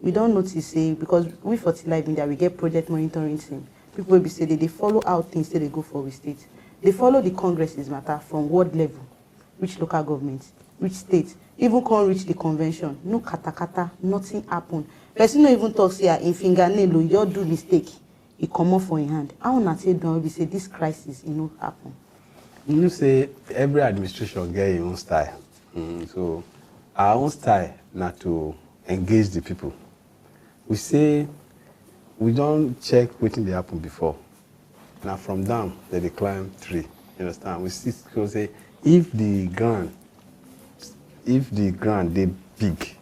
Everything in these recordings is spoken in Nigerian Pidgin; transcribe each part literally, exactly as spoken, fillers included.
We don notice say, because we for T Live Media, we get project monitoring team. People wey be say they dey follow how things take dey go for we state. They follow the congresses matter from ward level, reach local government, reach state, even come reach the convention. No katakata, nothing happen. Person no even talk say, "Ah, im fingernail o, e just do mistake, e comot for im hand." How una take do am wey be say this crisis e no happen? You know say every administration get im own style. Mm, so our own style na to engage the people. We say we don check wetin dey happen before. Na from down dem dey climb tree. You understand? We see so say if the ground, if the ground dey big,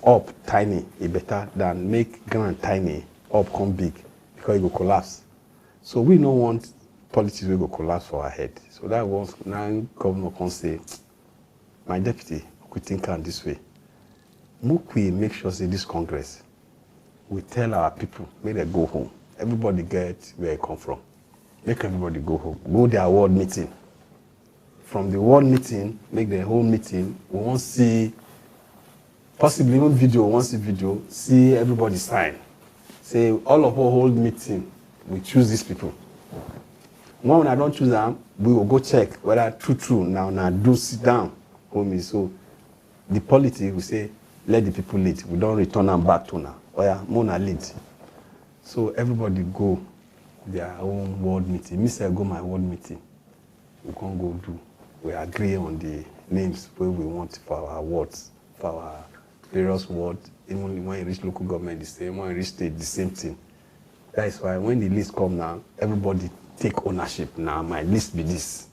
up tiny, e better than make ground tiny, up come big, because e go collapse. So we no want politics wey go collapse for our head. So that was now governor come say, "My deputy, we think am this way. Make we make sure say this Congress, we tell our people, make dem go home. Everybody get where e come from. Make everybody go home. Go their ward meeting. From the ward meeting, make the whole meeting. We wan see, possibly even video, we wan see video, see everybody sign. Say all of us hold meeting, we choose these people. When una don choose am, we go go check whether true true na una do sit down, homie." So the politics, we say, "Let the people lead. We don return am back to una. Oya, make una lead." So everybody go their own ward meeting. Me sef go my ward meeting. We come go do. We agree on the names wey we want for our wards, for our various wards. Even when e reach local government, the same. When e reach state, the same thing. That is why when the list come now, everybody take ownership. "Na my list be this."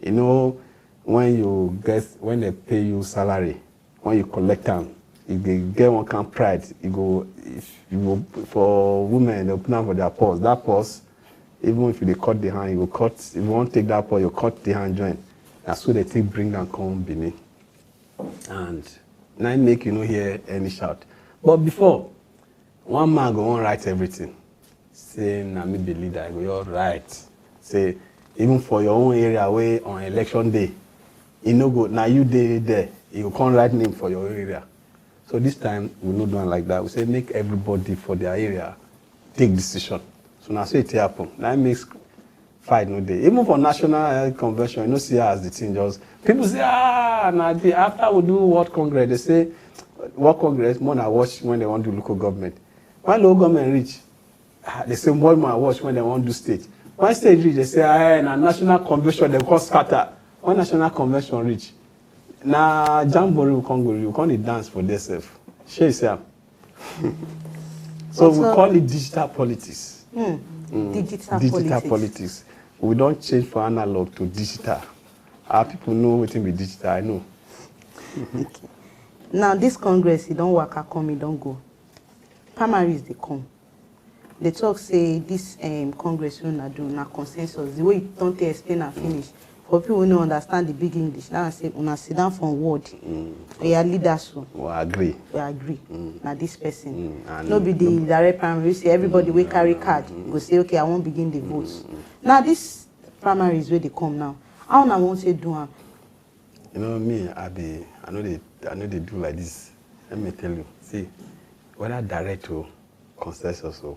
You know, when you get, when dem pay you salary, when you collect am, e dey get one kind pride. You go, if you go, for women, dem put am for their purse. That purse, even if you dey cut the hand, you go cut. If you wan take that purse, you cut the hand join. Na so dem take bring am come Benin. And na im make you no hear any shout. But before, one man go wan write everything. Say na me be leader, I go just write. Say, even for your own area wey on election day, e no go, na you dey there, you go come write name for your own area. So this time, we no do am like that. We say make everybody for their area take decision. So na so e take happen. Na im make fight no dey. Even for national, eh, convention, you no see as the thing just, people say, "Ah, na the, after we do World Congress," dem say, "World Congress, make una watch when dem wan do local government." When local government reach, ah, dem say, "Make una watch when dem wan do state." When state reach, dem say, "Ah, eh, na national convention," dem come scatter. When national convention reach, na jamboree we come go, we come dey dance for there sef. Shey you see am? So we call it digital politics. Mm. Digital politics. We don change from analog to digital. Our people know wetin be digital, I know. Now, this congress, e don waka come, e don go. Primaries dey come. Dey talk say this, um, congress wey una do na consensus. The way you don take explain am finish, for people wey no understand the big English, na say una sit down for ward. Oya, leaders o, we agree. We agree. Na this person. No be the direct primary. You see, everybody wey carry card go say, "Okay, I wan begin the vote." Now, this primaries wey dey come now, how una wan take do am? You know me, I be, I no dey, I no dey do like this. Let me tell you. See, whether direct o, consensus o,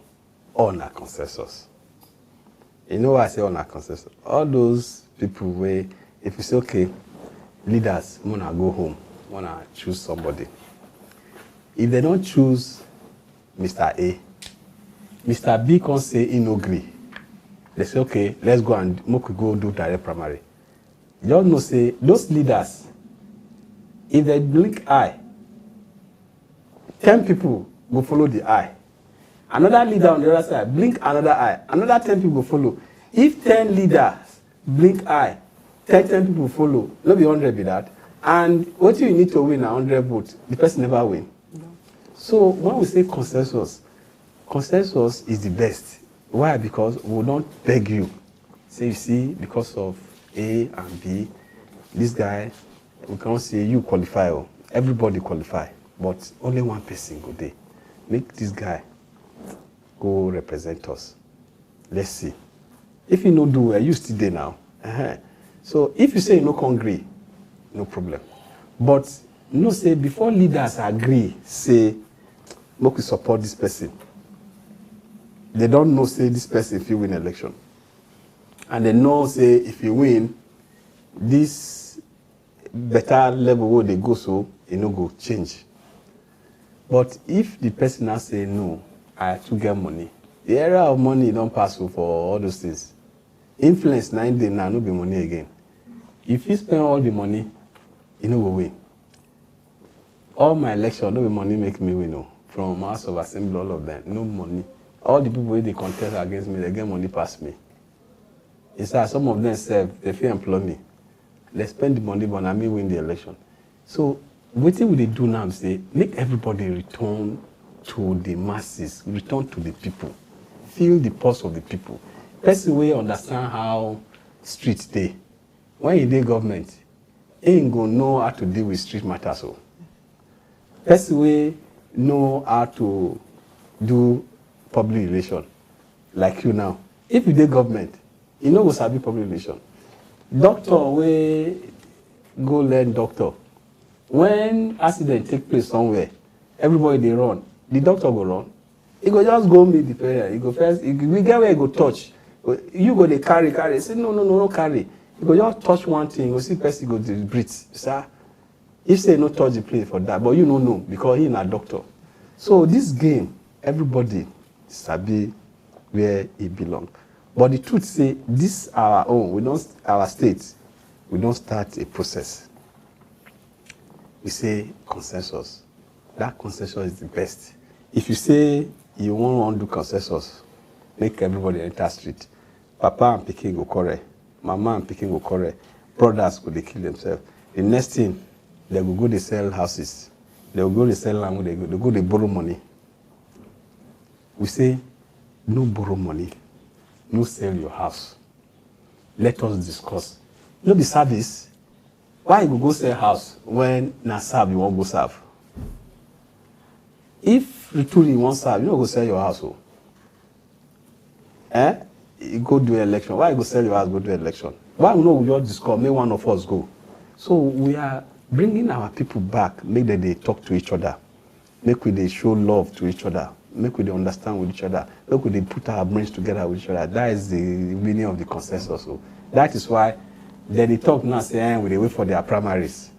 all na consensus. You know why I say all na consensus? All those people wey, if you say, "Okay, leaders, make una go home, make una choose somebody." If dem don choose Mister A, Mister B come say e no gree. Dem say, "Okay, let's go and make we go do direct primary." You all know say those leaders, if dem blink eye, ten people go follow the eye. Another leader on the other side blink another eye, another ten people go follow. If ten leaders blink eye, ten, ten people follow, no be hundred be that? And wetin you need to win na hundred votes, the person never win. So when we say consensus, consensus is the best. Why? Because we don beg you. Say, "You see, because of A and B, this guy, we cannot say you qualify o. Everybody qualify, but only one person go dey. Make this guy go represent us. Let's see." If you no do well, you still dey now. Uh-huh. So if you say you no come gree, no problem. But know say before leaders agree say make we support this person. They don't know say this person fit win election, and they know say if he win, this better level wey dey go so, e no go change. But if the person now say, "No, I too get money," the era of money don pass o for all those things. Influence na im dey now, no be money again. If you spend all the money, you no go win. All my election, no be money make me win o. From House of Assembly, all of them, no money. All the people wey dey contest against me, they get money pass me. In fact, some of them sef, they fit employ me. They spend the money, but na me win the election. So wetin we dey do now be say make everybody return to the masses, return to the people, feel the pulse of the people. Person wey understand how street dey, when e dey government, im go know how to deal with street matters o. Person wey know how to do public relation, like you now, if you dey government, you no go sabi public relation. Doctor wey go learn doctor, when accident take place somewhere, everybody dey run, the doctor go run? E go just go meet the patient. E go first, e, we get where e go touch. You go dey carry, carry. Say, "No, no, no, no carry." E go just touch one thing. You go see person go dey breathe. Sir, if say no touch the place for that, but you no know because he na doctor. So this game, everybody sabi where e belong. But the truth say, this our own, we don, our state, we don start a process. We say consensus. That consensus is the best. If you say you wan wan do consensus, make everybody enter street. Papa and pikin go quarrel, mama and pikin go quarrel, brothers go dey kill themselves. The next thing, they go go dey sell houses, they go go dey sell land, they go, they go dey borrow money. We say, no borrow money, no sell your house. Let us discuss. No be service. Why you go go sell house when na serve you wan go serve? If truly you wan serve, you no go sell your house o. Eh? You go do election. Why you go sell your house go do election? Why we no go just discuss, make one of us go? So we are bringing our people back, make dem dey talk to each other. Make we dey show love to each other. Make we dey understand with each other. Make we dey put our brains together with each other. That is the meaning of the consensus o. That is why dem dey talk now say, "Eh, we dey wait for their primaries."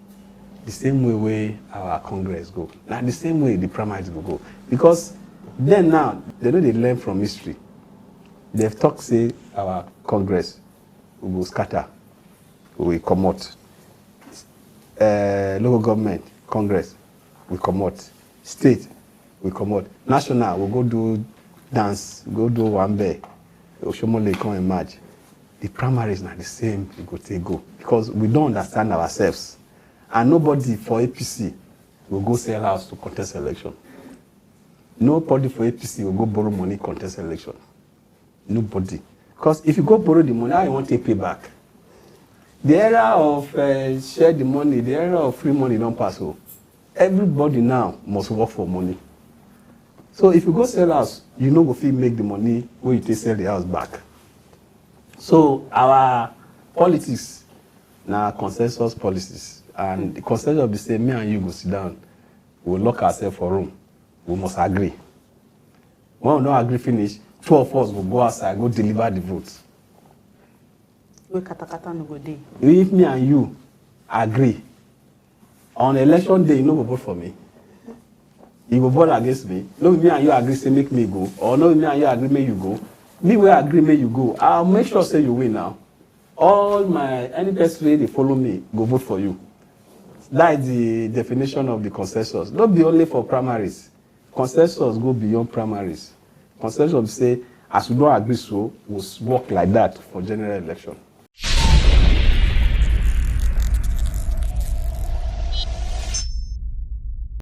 The same way wey our congress go, na the same way the primaries go go. Because then now, dem no dey learn from history. Dem talk say our congress, we go scatter, we comot. Eh, local government, congress, we comot. State, we comot. National, we go do dance, go do wambe, Oshomole come emerge. The primaries na the same, we go take go. Because we don understand ourselves. And nobody for A P C go go sell house to contest election. Nobody for A P C go go borrow money contest election. Nobody. Because if you go borrow the money, how you wan take pay back? The era of, eh, share the money, the era of free money don pass o. Everybody now must work for money. So if you go sell house, you no go fit make the money wey you take sell the house back. So our politics na consensus policies, and the consensus be say me and you go sit down, we go lock ourselves for room, we must agree. When we don agree finish, two of us go go outside go deliver the vote. Wey katakata no go dey. If me and you agree, on election day you no go vote for me, you go vote against me. No be me and you agree say make me go, or no be me and you agree make you go. Me wey agree make you go, I'll make sure say you win now. All my, any person wey dey follow me go vote for you. That is the definition of the consensus. No be only for primaries. Consensus go beyond primaries. Consensus be say, as we don agree so, we work like that for general election.